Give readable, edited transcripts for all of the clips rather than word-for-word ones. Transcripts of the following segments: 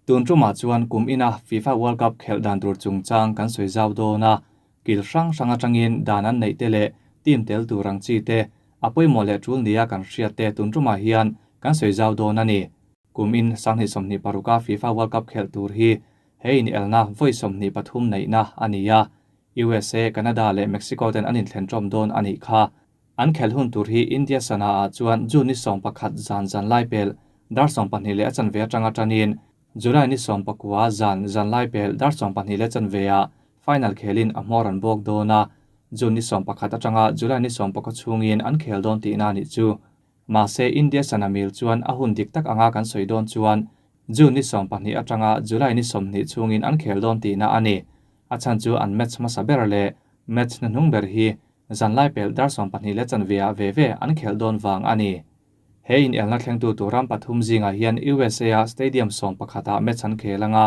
Tun tumah chuan kum ina FIFA World Cup khelh dan tur chungchang kan sawi zau dawn a, kil hrang hrang atangin dan an neih te leh team tel tur ang chi te, a pawimawh leh tul nia kan hriat te tun tumah hian kan sawi zau dawn a ni. Kum in 2026 a FIFA World Cup khelh tur hi he inelna vawi 23 neihna a ni a, USA, Canada leh Mexico ten an inthlen tawm dawn a nih kha. An khelh hun tur hi India sana ah chuan June ni 11 zan zan lai pel dar 12:15 atanga tanin July ni 19 zan zan lai pel dar 12:15 ah final khelin a hmawr an bawk dawn a, June ni 11 atanga July ni 19 chhungin an khel dawn tihna a nih chu. Mahse India sana mil chuan a hun dik tak anga kan sawi dawn chuan June ni 20 atanga July ni 20 chhungin an khel dawn tihna a ni. A chhan chu an match hmasa ber leh match hnuhnung ber hi zan lai pel dar 12:15 ah ve ve an khel dawn vang a ni. He in elna thlengtu tur ram pathum zingah hian USA a stadium 11 ah match an khel anga,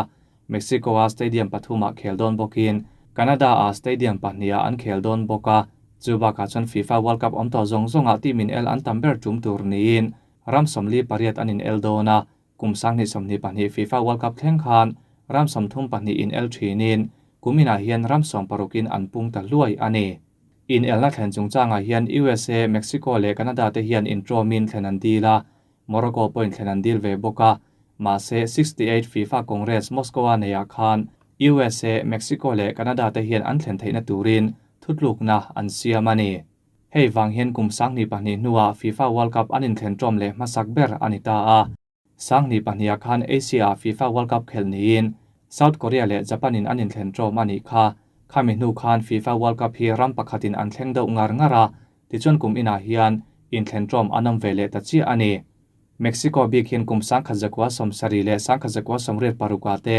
Mexico a stadium pathum ah khel dawn bawkin Canada a stadium 2 ah an khel dawn bawk a, chu bakah chuan FIFA World Cup awm tawh zawng zawngah team in el an tam ber tum tur niin ram 48 an in el dawn a, kum 2022 FIFA World Cup thleng khan ram 32 in el thinin kuminah hian ram 60 in an pung ta hluai a ni. In elna thlen chungchangah hian USA, Mexico leh Canada te hian intrawmin thlen an dil a, Morocco pawhin thlen an dil ve bawk a, mahse 68 FIFA Congress Moscow a neiah khan USA, Mexico leh Canada te hian an thlen theihna turin thutlukna an siam a ni. Hei vang hian kum 2002 hnuah FIFA World Cup an inthlen tawm leh hmasak ber a ni ta a. 2002 ah khan Asia ah FIFA World Cup khelh niin South Korea leh Japan in an inthlen tawm a nih kha. Khami hnu khan FIFA World Cup hi ram pakhatin an thleng deuh ngar ngar a, tichuan kum inah hian inthlen tawm an awm ve leh ta chiah a ni. Mexico bik hian kum 1970 leh 1986 ah te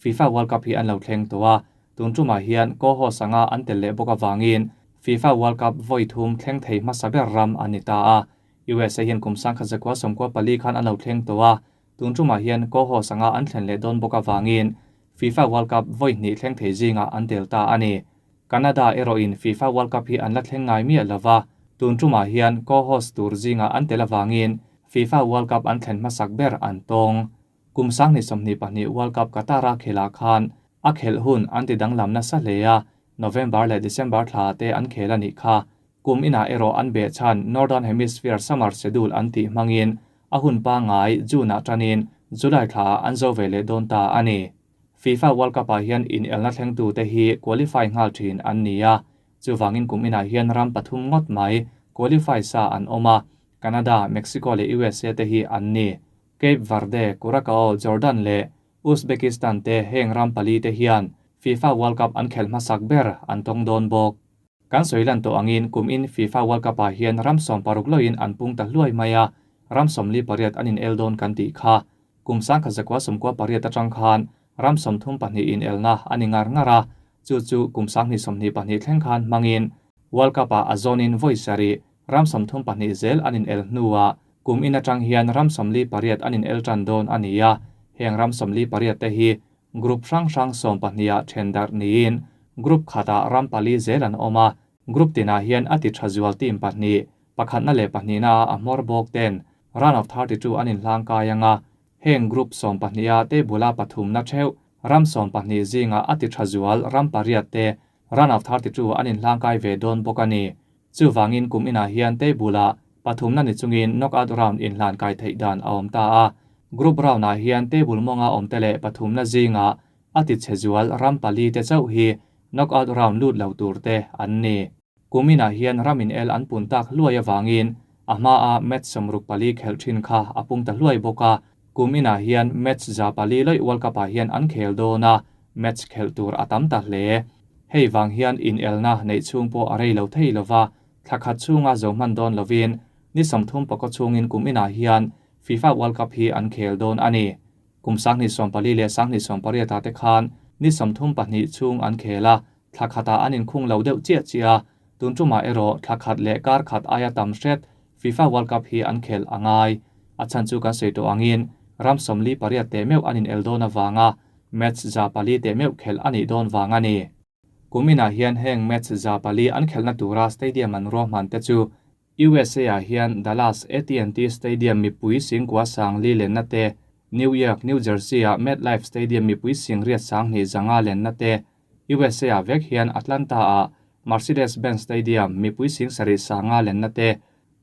FIFA World Cup hi an lo thleng tawh a, tun tumah hian co-host anga an tel leh bawk avangin FIFA World Cup vawi thum thleng thei hmasa ber ram an ni ta a. USA hian kum 1994 khan an lo thleng tawh a, tun tumah hian co-host anga an thlen leh dawn bawk avangin FIFA World Cup vawi hnih thleng thei zingah an tel ta a ni. Canada erawhin FIFA World Cup hi an la thleng ngai miah lova, tun tumah hian co-host tur zingah an tel avangin FIFA World Cup an thlen hmasak ber an tawng. Kum 2022 World Cup Qatar a khelah khan a khelh hun an ti danglam nasa hle a, November leh December thla te an khel a nih kha. Kum inah erawh an beh chhan Northern Hemisphere summer schedule an tih hmangin a hun pangai June ah tanin July thla ah an zo ve leh dawn ta a ni. FIFA World Cup ah hian in elna thlengtu te hi qualify nghal thin an ni a, chuwangin kum inah hian ram pathum ngawt mai qualify sa an awm a, Canada, Mexico leh USA te hi an ni. Cape Verde, Curacao, Jordan leh Uzbekistan te heng ram pali te hian FIFA World Cup an khelh hmasak ber an tawng dawn bawk. Kan sawi lan tawh angin kum in FIFA World Cup ah hian ram 60 loin an pung ta hluai mai a, ram 48 an in el dawn kan tih kha. Kum 1998 atang khan ram 32 in elna a ni ngar ngar a, chu chu kum 2022 thleng khan hmangin World Cup ah a zawn in vawi sarih ram 32 zel an in el hnuah kum in atang hian ram 48 an in el tan dawn a ni a, heng ram 48 te hi group hrang hrang 12 ah then darh niin group khatah ram pali zel an awm a, group tinah hian a ti tha zual team pahnih, pakhatna leh pahnihna a hmawr bawk ten round of 32 an inhlang kai anga, heng group 12 ah table-a pathumna theuh ram 12 zingah a ti tha zual ram pariat te round of 32 an inhlang kai ve dawn bawk a ni. Chuwangin kum inah hian table-a pathumna ni chungin knockout round inhlan kai theih dan a awm ta a, group round ah hian table mawnga awm te leh pathumna zingah a ti che zual ram pali te chauh hi knockout round lut lo tur te an ni. Kum inah hian ram in el an pun tak hluai awangin a hma a match 64 khelh thin kha a pung ta hluai bawk a, kum inah hian match za pali loi World Cup ah hian an khel dawn a, match khelh tur a tam ta hle. Hei wang hian in elna nei chung pawh a rei lo thei lova, thla khat chunga zo hman dawn lovin ni 34 chungin kum inah hian FIFA World Cup hi an khel dawn a ni. Kum 2024 leh 2028 ah te khan ni 32 chung an khel a, thla khatah an inkhung lo deuh chiah chiah a, tun tumah erawh thla khat leh kar khat aia tam hret FIFA World Cup hi an khel angai. A chhan chu kan sawi tawh angin ram 48 te meuh an in el dawn awanga match za pali te meuh khel a nih dawn wang a ni. Kuminah hian heng match za pali an khelhna tura stadium an ruahman te chu USA ah hian Dallas AT&T Stadium mipui singkua sang li lenna te, New York, New Jersey-a MetLife Stadium mipui singriat 2000 500 lenna te, USA-ah vek hian Atlanta-a Mercedes-Benz Stadium mipui 7000 500 lenna te,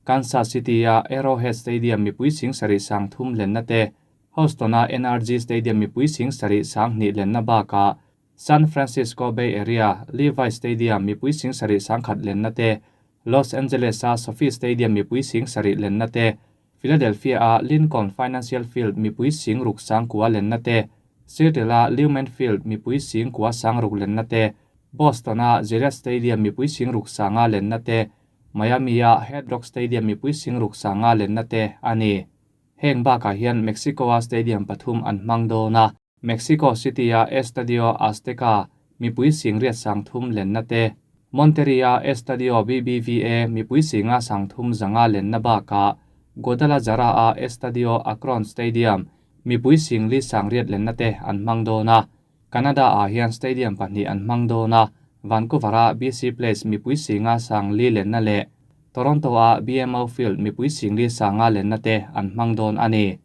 Kansas City-a Arrowhead Stadium mipui 7000 300 lenna te, Houston-a NRG Stadium mipui 7000 200 lenna bakah San Francisco Bay Area Levi Stadium mipui 7000 1000 lenna te, Los Angeles-a SoFi Stadium mipui 7000 lenna te, Philadelphia-a Lincoln Financial Field mipui 6000 9,000 lenna te, Seattle-a Lumen Field mipui 9000 6,000 lenna te, Boston-a Gillette Stadium mipui 6000 500 lenna te, Miami-a Hard Rock Stadium mipui 6000 500 lenna te a ni. Heng bakah hian Mexico-a stadium pathum an hmang dawn a, Mexico City-a Estadio Azteca mipui 80,000 lenna te, Monterrey-a Estadio BBVA mipui 55,000 lenna bakah Guadalajara-a Estadio Akron Stadium mipui 48,000 lenna te an hmang dawn a. Canada-ah hian stadium pahnih an hmang dawn a, Vancouver-a BC Place mipui 50,000 lenna leh Toronto-a BMO Field mipui 50,000 lenna te an hmang dawn a ni.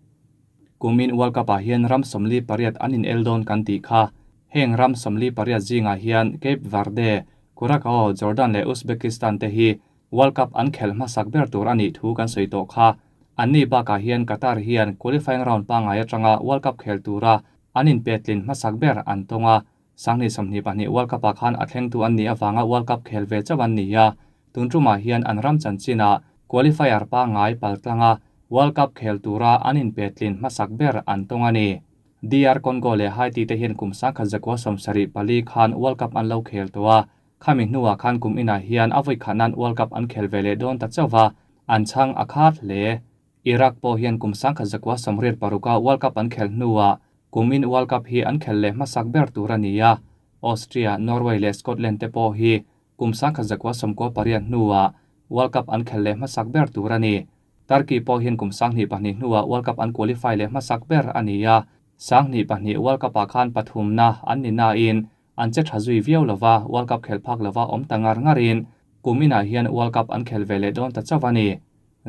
Kumin World Cup-ah hian ram 48 an inel dawn kan tih kha. Heng ram 48 zingah hian Cape Verde, Curacao, Jordan leh Uzbekistan te hi World Cup an khelh hmasak ber tur a nih thu kan sawi tawh kha. Anni bakah hian Qatar hian qualifying round pangngai atanga World Cup khel tura an inpetlin hmasak ber an tawng a. 2022 World Cup-ah khan a thlengtu an nih avanga World Cup khel ve chauh an ni a. Tun tumah hian an ram chanchinah qualifier pangngai paltlanga World Cup khel tura an inpetlin hmasak ber an tawng a ni. DR Congo leh Haiti te hian kum 1974 khan World Cup an lo khel tawh a. Khami hnuah khan kum inah hian a vawi khatnan World Cup an khel ve leh dawn ta chauh va, an chhang a khat hle. Iraq pawh hian kum 1986 World Cup an khel hnuah kumin World Cup hi an khel leh hmasak ber tur a ni a. Austria, Norway leh Scotland te pawh hi kum 1998 hnuah World Cup an khel leh hmasak ber tur a ni. Turkey pawh hian kum 2002 hnuah World Cup an qualify leh hmasak ber a ni a. 2002 World Cup-ah khan pathumna an ni nain an che tha zui viau lova World Cup khel phak lova awm ta ngar ngarin kum inah hian World Cup an khel ve leh dawn ta chauh a ni.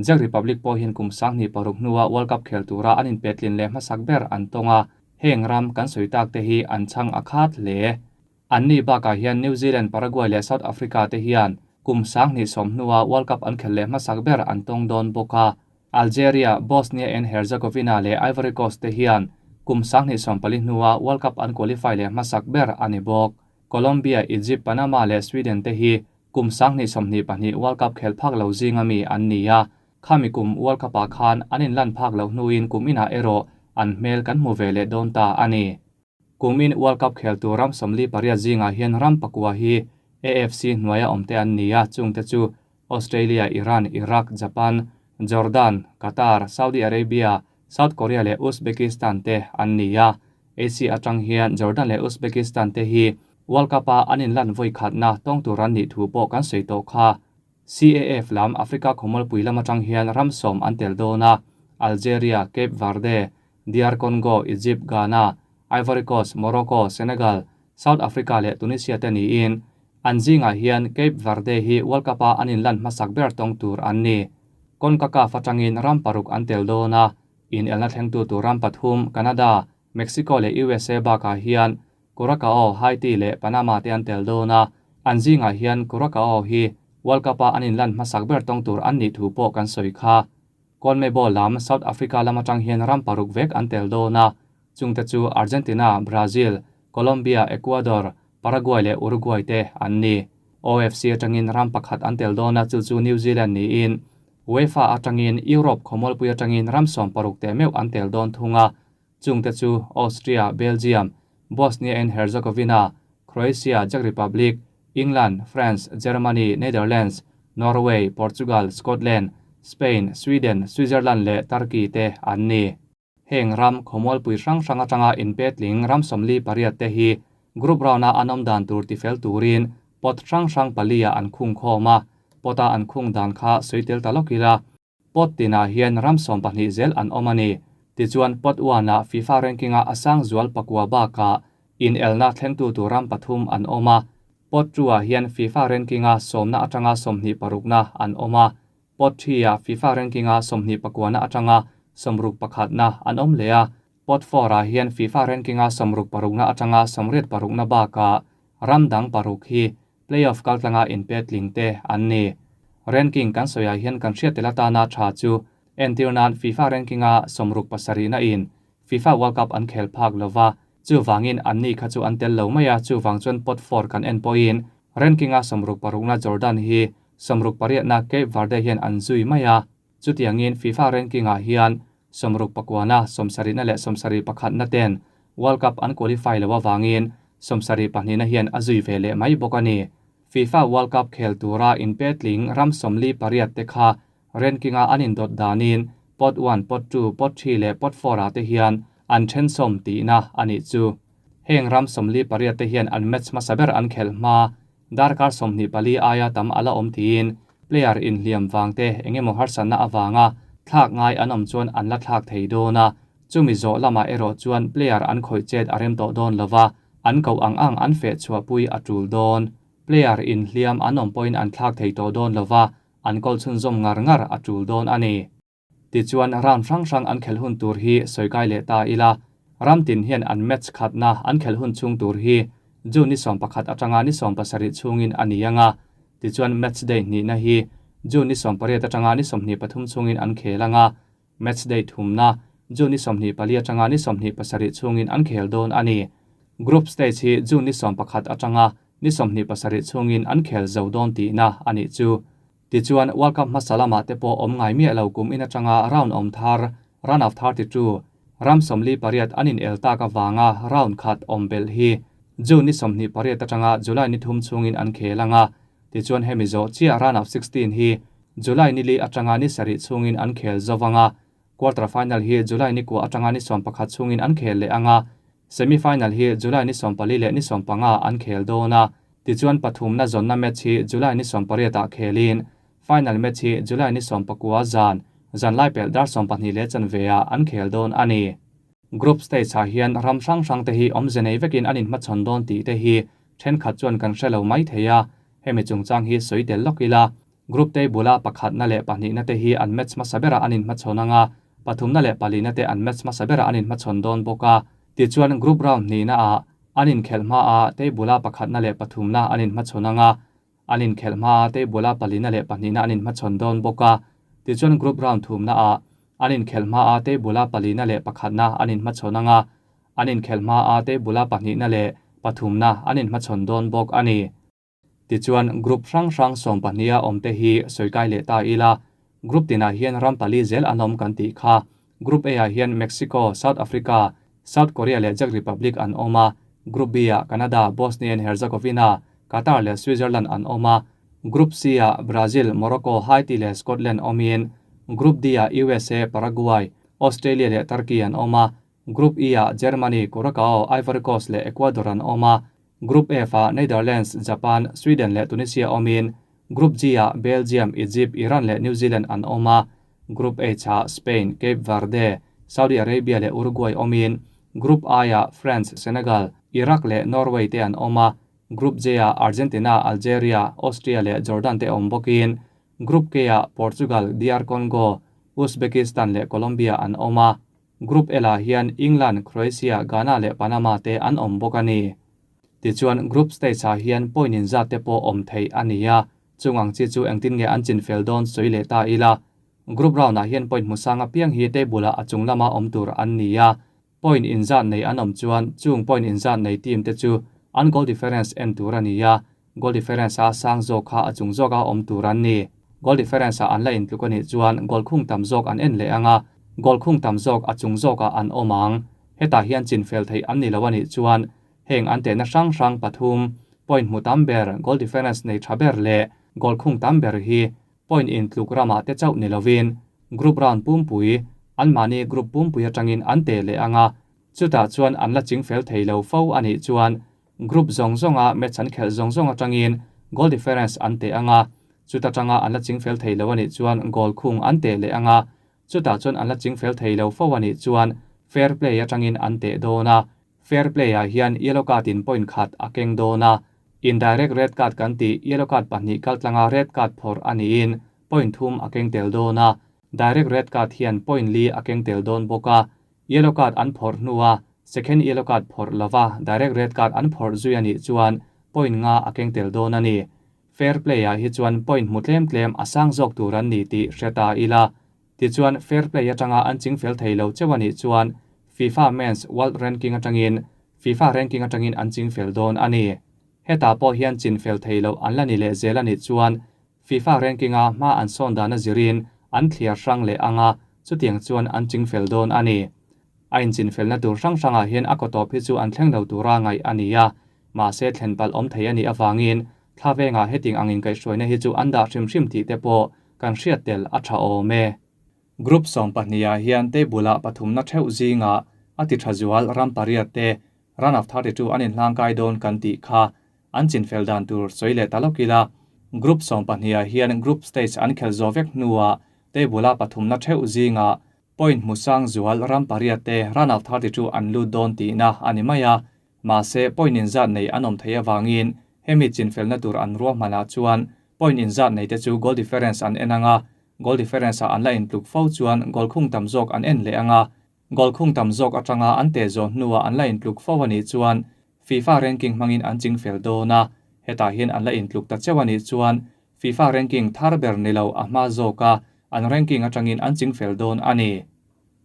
Czech Republic pawh hian kum 2006 hnuah World Cup khel tura an inpetlin leh hmasak ber an tawng a. Heng ram kan sawi tak te hi an chhang a khat hle. Anni bakah hian New Zealand, Paraguay leh South Africa te hian kum 2010 hnuah World Cup an khel leh hmasak ber an tawng dawn bawk a. Algeria, Bosnia and Herzegovina leh Ivory Coast te hian kum 2014 hnuah World Cup an qualify leh hmasak ber a ni bawk. Colombia, Egypt, Panama leh Sweden te hi kum 2022 World Cup khel phak lo zinga mi an ni a. Khami kum World Cup-ah khan an inlan phak lo hnuin kum inah erawh an hmel kan hmu ve leh dawn ta a ni. Kumin World Cup khel tur ram 48 zingah hian ram pakua hi AFC hnuaia awmte an ni a, chungte chu Australia, Iran, Iraq, Japan, Jordan, Qatar, Saudi Arabia, South Korea leh Uzbekistan te an ni a. Asia atang hian Jordan leh Uzbekistan te hi World Cup-a an inlan vawi khatna tawng tur an nih thu pawh kan sawi tawh kha. CAF lam Africa khawmualpui lam atang hian ram 10 an tel dawn a. Algeria, Cape Verde, DR Congo, Egypt, Ghana, Ivory Coast, Morocco, Senegal, South Africa leh Tunisia te niin an zingah hian Cape Verde hi World Cup-a an inlan hmasak ber tawng tur an ni. CONCACAF atangin ram paruk an tel dawn a, inelna thlengtu tur ram pathum Canada, Mexico leh USA bakah hian Curacao, Haiti leh Panama te an tel dawn a, an zingah hian Curacao hi World Cup-a an inlan hmasak ber tawng tur an nih thu pawh kan sawi kha. CONMEBOL lam South Africa lam atang hian ram paruk vek an tel dawn a, chungte chu Argentina, Brazil, Colombia, Ecuador, Paraguay leh Uruguay te an ni. OFC atangin ram pakhat an tel dawn a, chu chu New Zealand niin UEFA atangin Europe khawmualpui atangin ram 16 te meuh an tel dawn thung a, chungte chu Austria, Belgium, Bosnia and Herzegovina, Croatia, Czech Republic, England, France, Germany, Netherlands, Norway, Portugal, Scotland, Spain, Sweden, Switzerland leh Turkey te an ni. Heng ram khawmualpui hrang hrang atanga inpetling ram 48 te hi group round-a an awm dan tur tifel turin pot hrang hrang palia an khung khawm a. Pota an khung dan kha sawitel ta lawk ila. Pot tinah hian ram 12 zel an awm a ni. Tichuan pot 1-ah FIFA ranking-a asang zual pakua bakah inelna thlengtu tur ram pathum an awm a. Pot 2-ah hian FIFA ranking-a sawmna atanga 26na an awm a. Pot 3-ah FIFA ranking-a 29na atanga 61na an awm leh a. Pot four-ah hian FIFA ranking-a sawmruk parukna atanga sawmriat parukna bakah ram dang paruk hi playoff kaltlanga inpetling te an ni. Ranking kan sawiah hian kan hriat tel atana tha chu entir nan FIFA ranking-a sawmruk pasarihna in FIFA World Cup an khel phak lova, chuvangin anni kha chu an tel lo mai a, chuvang chuan pot four kan en pawhin ranking-a sawmruk parukna Jordan hi sawmruk pariatna Cape Verde hian an zui mai a. Chutiangin FIFA ranking-ah hian sawmruk pakuana, sawmsarihna leh sawmsarih pakhatna ten World Cup an qualify loh avangin sawmsarih pahnihna hian a zui ve leh mai bawk a ni. FIFA World Cup khel tura inpetling ram sawmli pariat te kha ranking-a an indawt danin Pot one, Pot two, Pot three leh Pot four-ah te hian an then sawm tihna a nih chu. Heng ram sawmli pariat te hian an match hmasa ber an khelh hma Darkar 24 aia tam a la awm tiin player inhliam vang te eng emaw harsatna avanga thlak ngai an awm chuan an la thlak thei dawn a, chumi zawh lamah erawh chuan player an khawih chet a rem tawh dawn lova, an koh ang ang an feh chhuahpui a tul dawn. Player inhliam an awm pawhin an thlak thei tawh dawn lova, an kawl chhunzawm ngar ngar a tul dawn a ni. Tichuan round hrang hrang an khelh hun tur hi sawi kai leh ta ila, ram tin hian an match khatna an khelh hun chhung tur hi June ni 11 atanga ni 17 chhungin a ni ang a, tichuan match day hnihna hi June ni 18 atanga ni 23 chhungin an khel ang a, match day thumna June ni 24 atanga ni 27 chhungin an khel dawn a ni. Group stage hi June ni 11 atanga ni 27 chhungin an khel zo dawn tihna a nih chu. Tichuan, World Cup hmasa lamah te pawh awm ngai miah lo kum in atanga round awm thar, round of 32, ram 48 an inel tak avanga round khat awm belh hi June ni 28 atanga July ni thum chhungin an khel ang a. Tichuan hemi zawh chiah round of 16 hi July ni li atanga ni sarih chhungin an khel zo vang a. Quarter final hi July ni kua atanga ni 11 chhungin an khel leh ang a. Semi final hi July ni 14 leh ni 15 an khel dawn a. Tichuan pathumna zawnna match hi July ni 18 ah khelin final match hi July ni 19 zan, zan lai pelh dar 12 leh chanve ah an khel dawn a ni. Group stage ah hian ram hrang hrang te hi awmze nei vekin an inhmachhawn dawn tih te hi thenkhat chuan kan hre lo mai thei a, hemi chungchang hi sawi tel lawk ila. Group table a pakhatna leh pahnihna te hi an match hmasa berah an inhmachhawn ang a, pathumna leh palina te an match hmasa berah an inhmachhawn dawn bawk a. Tichuan group round hnihna ah an inkhelh hma a table a pakhatna leh pathumna an inhmachhawn ang a, an inkhelh hma a table a palina leh pahnihna an inhmachhawn dawn bawk a. Tichuan group round thumna ah an inkhelh hma a table a palina leh pakhatna an inhmachhawn ang a, an inkhelh hma a table a pahnihna leh pathumna an inhmachhawn dawn bawk a ni. Tichuan, group hrang hrang 12 a awmte hi sawi kai leh ta ila, group tinah hian ram pali zel an awm kan tih kha. Group A ah hian Mexico, South Africa, South Korea leh Czech Republic an awm a, Group B ah Canada, Bosnia and Herzegovina, Qatar leh Switzerland an awm a, Group C ah Brazil, Morocco, Haiti leh Scotland awmin, Group D ah USA, Paraguay, Australia leh Turkey an awm a, Group E ah Germany, Curacao, Ivory Coast leh Ecuador an awm a, Group F ah Netherlands, Japan, Sweden leh Tunisia awmin, Group G ah Belgium, Egypt, Iran leh New Zealand an awm a, Group H ah Spain, Cape Verde, Saudi Arabia leh Uruguay awmin, Group I ah France, Senegal, Iraq leh Norway te an awm a, Group J ah Argentina, Algeria, Austria leh Jordan te awm bawkin, Group K ah Portugal, DR Congo, Uzbekistan leh Colombia an awm a. Group L ah hian England, Croatia, Ghana leh Panama te an awm bawk a ni. Tichuan, group stage ah hian point inzat te pawh awm theih a ni a, chung ang chi chu engtin nge an chinfel dawn sawi leh ta ila. Group round ah hian point hmusang apiang hi table ah a chung lama awm tur an ni a, point inzat nei an awm chuan chung point inzat nei team te chu an goal difference en tur a ni a, goal difference a sang zawk kha a chung zawka awm tur an ni. Goal difference ah an la intluk a nih chuan goal khung tam zawk an en leh ang a, goal khung tam zawk a chung zawkah an awm ang. Hetah hian chinfel theih an ni lo a nih chuan heng an tehna hrang hrang pathum, point hmu tam ber, goal difference nei tha ber leh goal khung tam ber hi point intluk ramah te chauh ni lovin group round pumpui, anmahni group pumpui atangin an teh leh ang a, chutah chuan an la chingfel thei lo fo a nih chuan Group zawng zawnga match an khelh zawng zawng atangin goal difference an teh ang a, chuta tanga an la chingfel thei lo a nih chuan goal khung an teh leh ang a, chutah chuan an la chingfel thei lo fo a nih chuan fair play atangin an teh dawn a, fair play ah hian yellow card in point khat a keng dawn a, indirect red card kan tih yellow card pahnih kaltlanga red card phawrh a niin point thum a keng tel dawn a, direct red card hian point li a keng tel dawn bawk a. Yellow card an phawrh hnua second yellow card phawrh lova direct red card an phawrh zui a nih chuan point nga a keng tel dawn a ni. Fair play ah hi chuan point hmu tlem tlem a sang zawk tur an ni tih hre ta ila. Tichuan fair play atanga an ching fel thei lo cheu a nih chuan FIFA Men's World Ranking atangin FIFA ranking atangin an ching fel dawn a ni. Hetah pawh hian chin fel thei loh an la ni leh zel a nih chuan FIFA ranking-a hma an sawn dan a zirin an thliar hrang leh ang a, chutiang chuan an ching fel dawn a ni. A inchinfelna tur hrang hrangah hian a kawtawp hi chu an thleng lo tura ngaih a ni a, mahse thlen palh awm thei a nih avangin thla vengah heting ang inkaihhruaina hi chu an dah hrim hrim tih te pawh kan hriat tel a tha awm e. Group 12 ah hian table-ah pathumna theuh zingah a ti tha zual ram pariat te Run of 32 an inhlangkai dawn kan tih kha an chinfel dan tur sawi leh ta lawk ila. Group 12 ah hian group stage an khelh zawh vek hnuah table-a pathumna theuh zingah point hmusang zual ram pariat te Run of 32 an lut dawn tihna a ni mai a. Mahse point inzat nei an awm thei avangin hemi chinfelna tur an ruahmanah chuan point inzat nei te chu goal difference an en anga, goal difference ah an la intluk fo chuan goal khung tam zawk an en leh anga, Goal khung tam zawk atanga an teh zawh hnuah an la intluk fo a nih chuan FIFA ranking hmangin an ching fel dawn a, hetah hian an la intluk ta cheu a nih chuan FIFA ranking thar ber ni lo a hma zawka an ranking atangin an ching fel dawn a ni.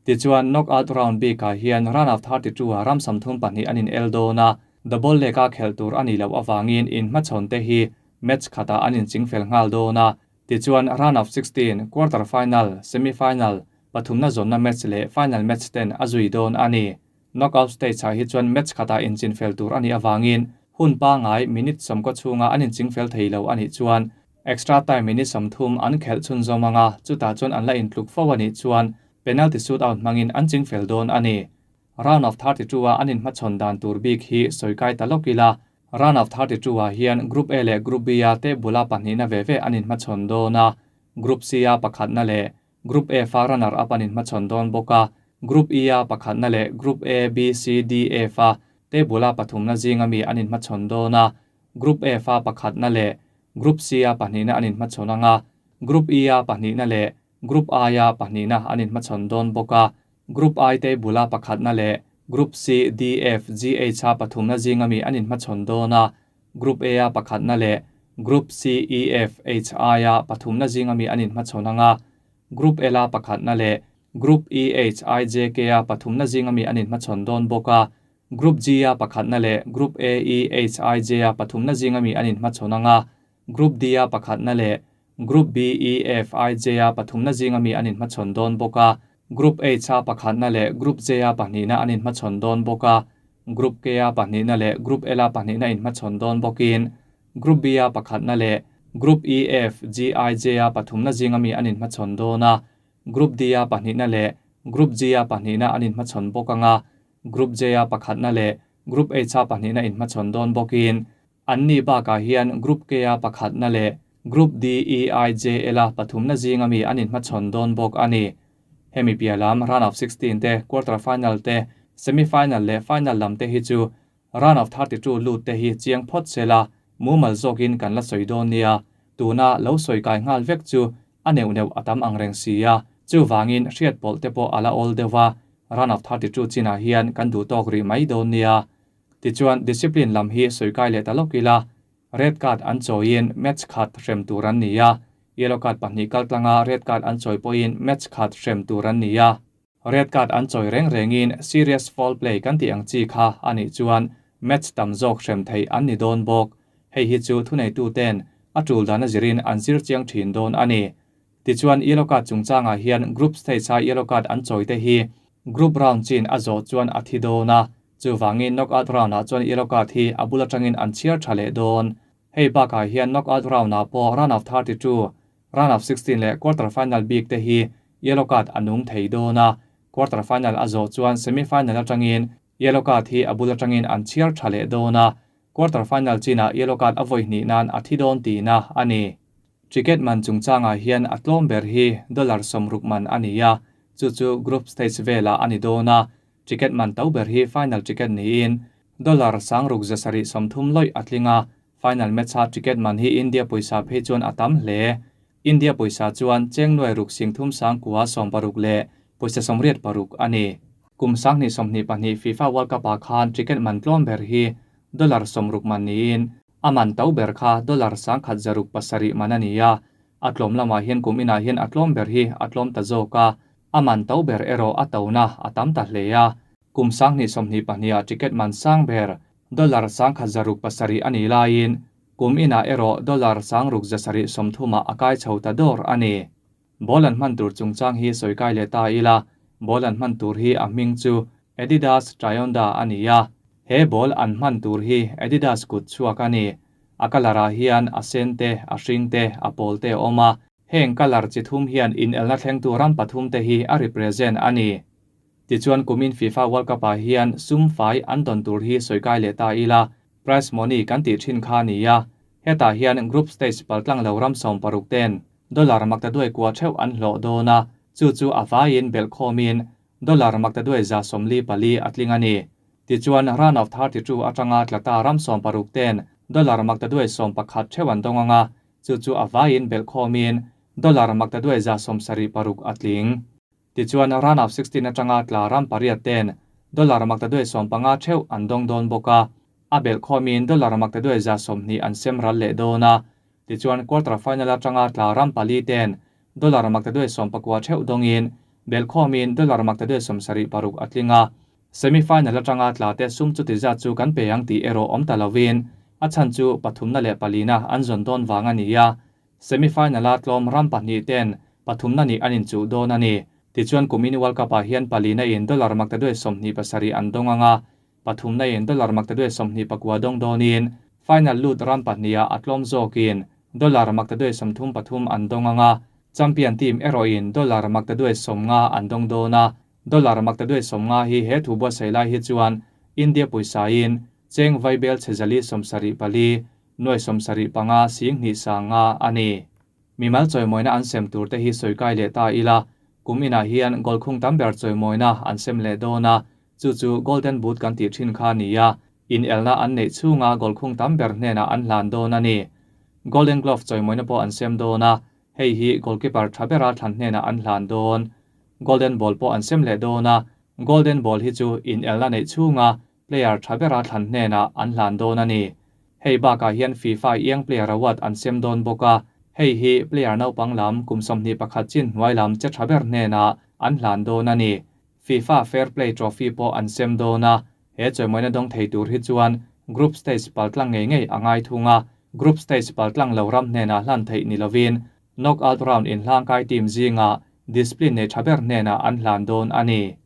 Tichuan knockout round bikah hian round of 32 ah ram 32 an in el dawn a, double leg a khelh tur a nih loh avangin inhmachhawn te hi match khatah an inching fel nghal dawn a, tichuan round of 16, quarter final, semi final, pathumna zawnna match leh final match ten a zui dawn a ni. Knockout stage ah hi chuan match khatah inchin fel tur a nih avangin hun pangai minute 20 chhunga an inching fel thei lo a nih chuan extra time minute 30 an khelh chhunzawm anga, chutah chuan an la intluk fo a nih chuan penalty shootout hmangin an ching fel dawn a ni. Round of 32 a an inhmachhawn dan tur bik hi sawi kai ta lawk ila. Round of 32 ah hian Group A leh Group B a te bula pahnihna ve ve an inhmachhawn dawn a, Group C a pakhatna leh Group F a runner up an inhmachhawn dawn bawk a, Group E a pakhatna leh Group A, B, C, D, F a table a pathumna zinga mi an inhmachhawn dawn a, Group F a pakhatna leh Group C a pahnihna an inhmachhawn ang a, Group E a pahnihna leh Group I a pahnihna an inhmachhawn dawn bawk a, Group I table a pakhatna leh Group C, D, F, G, H a pathumna zinga mi an inhmachhawn dawn a, Group A a pakhatna leh Group C, E, F, H, I a pathumna zinga mi an inhmachhawn ang a, Group L a pakhatna leh Group E, H, I, J, K a pathumna zinga mi an inhmachhawn dawn bawk a, Group G a pakhatna leh Group A, E, H, I, J a pathumna zinga mi an inhmachhawn ang a, Group D a pakhatna leh Group B, E, F, I, J a pathumna zinga mi an inhmachhawn dawn bawk a, Group H a pakhatna leh Group J a pahnihna an inhmachhawn dawn bawk a, Group K a pahnihna leh Group L a pahnihna inhmachhawn dawn bawkin Group B a pakhatna leh Group E, F, G, I, J a pathumna zinga mi an inhmachhawn dawn a, Group D a pahnihna leh Group G a pahnihna an inhmachhawn bawk ang a, Group J a pakhatna leh Group H a pahnihna inhmachhawn dawn bawkin an ni bakah hian Group K a pakhatna leh Group D, E, I, J, L a pathumna zinga mi an inhmachhawn dawn bawk a ni. Hemi piahlam round of 16 te, quarter final te, semi final leh final lam te hi chu round of 32 lut te hi chiang phawt sela mumal zawkin kan la sawi dawn nia. Tuna lo sawi kai nghal vek chu a neuh neuh a tam ang reng si a, chuvangin hriat pawlh te pawh a la awl deuh a, round of 32 chinah hian kan duh tawk rih mai dawn nia. Tichuan discipline lam hi sawi kai leh ta lawk ila, red card an chawiin match khat hrem tur an ni a, yellow card pahnih kal tlanga red card an chawi pawhin match khat hrem tur an ni a. Red card an chawi reng rengin serious foul play kan tih ang chi kha a nih chuan match tam zawk hrem theih an ni dawn bawk. Hei hi chu thuneitu ten a tul dan a zirin an zir chiang thin dawn a ni. Tichuan yellow card chungchangah hian group stage a yellow card an chawi te hi group round chin a zawh chuan a thi dawn a, chuvangin knockout round ah chuan yellow card hi a bul atangin an chhiar tha leh dawn. Hei bakah hian knockout round ah pawh round of 32, round of 16 leh quarter final bik te hi yellow card a nung thei dawn a, quarter final a zawh chuan semi final atangin yellow card hi a bul atangin an chhiar tha leh dawn a, quarter final chinah yellow card a vawi hnih nan a thi dawn tihna a ni. Ticket man chungchangah hian a tlawm ber hi dollar 60 man a ni a, chu chu group stage velah a ni dawn a, ticket man to ber hi final ticket niin dollar 6,730 lawih a tling a, final match a ticket man hi India pawisa phei chuan a tam hle. India pawisa chuan cheng nuai ruk sing thum sang kua 16 leh pawisa 86 a ni. Kum 2022 FIFA World Cup-ah khan ticket man tlawm ber hi dollar 60 man niin a man to ber kha dollar 1607 man a ni a. A tlawm lamah hian kum inah hian a tlawm ber hi a tlawm ta zawk a, a man to ber erawh a tona a tam ta hle a. Kum 2022 ah ticket man sang ber dollar 1607 a ni laiin kum inah erawh dollar 6,730 ah a kai chho ta dawr a ni. Ball an hman tur chungchang hi sawi kai leh ta ila, ball an hman tur hi a hming chu Adidas Trionda a ni a. He ball an hman tur hi Adidas kut chhuak a ni. A colour ah hian a sen te, a hring te, a pawl te a awm a. Heng colour chi thum hian inelna thlengtu ram pathum te hi a represent a ni. Tichuan kumin FIFA World Cup ah hian sum fai an dawn tur hi sawi kai leh ta ila, prize money kan tih thin kha a ni a. Hetah hian group stage paltlang lo ram 16 ten dollar maktaduai kua theuh an hlawh dawn a, chu chu a vaiin belh khawmin dollar maktaduai 144 a tling a ni. Tichuan round of 32 atanga tlata ram 16 ten dollar maktaduai 11 theuh an dawng anga, chu chu a vaiin belh khawmin dollar maktaduai 76 a tling. Tichuan round of 16 atanga tla ram pariat ten dollar maktaduai 15 theuh an dawng dawn bawk a, a belh khawmin dollar maktaduai 120 an sem ral leh dawn a. Tichuan quarter final atanga tla ram pali ten dollar maktaduai 19 theuh dawngin belh khawmin dollar maktaduai 76 a tling a. Semi final atanga tla te sum chu ti zat chu kan pe ang tih erawh awm ta lovin a chhan chu pathumna leh palina an zawn dawn vang a ni a. Semi final a tlawm ram pahnih ten pathumna nih an inchuh dawn a ni. Tichuan kumin World Cup ah hian palina in dollar maktaduai 27 an dawng anga, pathumna in dollar maktaduai 29 dawng dawnin final lut ram pahnih ah a tlawm zawkin dollar maktaduai 33 an dawng anga, champion team erawh in dollar maktaduai 50 an dawng dawn a. Dollar maktaduai 50 hi he thu buatsaih lai hi chuan India pawisa in cheng vaibel chhe 74 nuai 75 sing hnih sanga a ni. Mimal chawimawina an sem tur te hi sawi kai leh ta ila, kum inah hian goal khung tam ber chawimawina an sem leh dawn a, chu chu Golden Boot kan tih thin kha ni a, in elna an neih chhunga goal khung tam ber hnenah an hlan dawn a ni. Golden Glove chawimawina pawh an sem dawn a, hei hi goalkeeper tha bera thlan hnenah an hlan dawn. Golden Ball pawh an sem leh dawn a, Golden Ball hi chu in elna neih chhunga player tha bera thlan hnenah an hlan dawn a ni. Hei bakah hian FIFA Young Player Award an sem dawn bawk a, hei hi player naupang lam kum 21 chin hnuai lam che tha ber hnenah an hlan dawn a ni. FIFA Fair Play Trophy pawh an sem dawn a, he chawimawina dawng thei tur hi chuan group stage paltlang ngei ngei a ngai thung a, group stage paltlang lo ram hnenah hlan theih ni lovin knockout round in hlangkai team zinga discipline nei tha ber hnenah an hlan dawn a ni.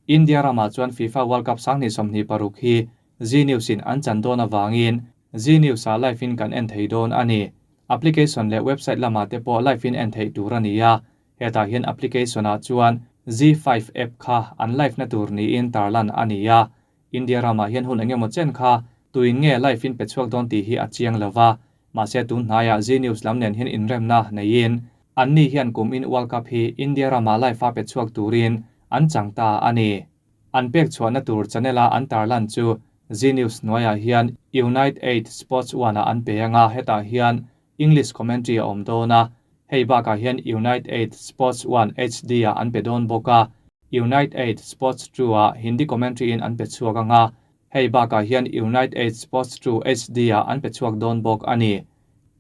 India ramah chuan FIFA World Cup 2026 hi Zee News in an chan dawn awangin Zee News ah live in kan en thei dawn a ni. Application leh website lamah te pawh live in en theih tur a ni a, hetah hian application ah chuan Z5 app kha an live na tur niin tarlan a ni a. India ramah hian hun engemaw chen kha tuin nge live in pe chhuak dawn tih hi a chiang lova, mahse tun hnaiah Zee News lam nen hian inremna neiin an ni hian kum in World Cup hi India ramah live a pe chhuak turin an chang ta a ni. An pek chhuahna tur channel a an tarlan chu Zee News hnuaiah hian Unite 8 Sports 1 ah an pe anga, hetah hian English commentary a awm dawn a, hei bakah hian Unite 8 Sports 1 HD ah an pe dawn bawk a, Unite 8 Sports 2 ah Hindi commentary in an pe chhuak anga, hei bakah hian Unite 8 Sports 2 HD ah an pe chhuak dawn bawk a ni.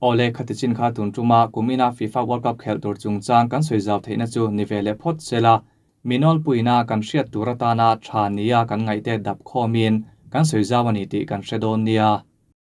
Awle khati chin kha tun tuma kumina FIFA World Cup khelh tur chungchang kan sawi zau theihna chu ni ve leh phawt sela, minol puina kan hriat tur atana tha nia kan ngaihte dap khawmin kan sawi zau a ni tih kan hre dawn nia.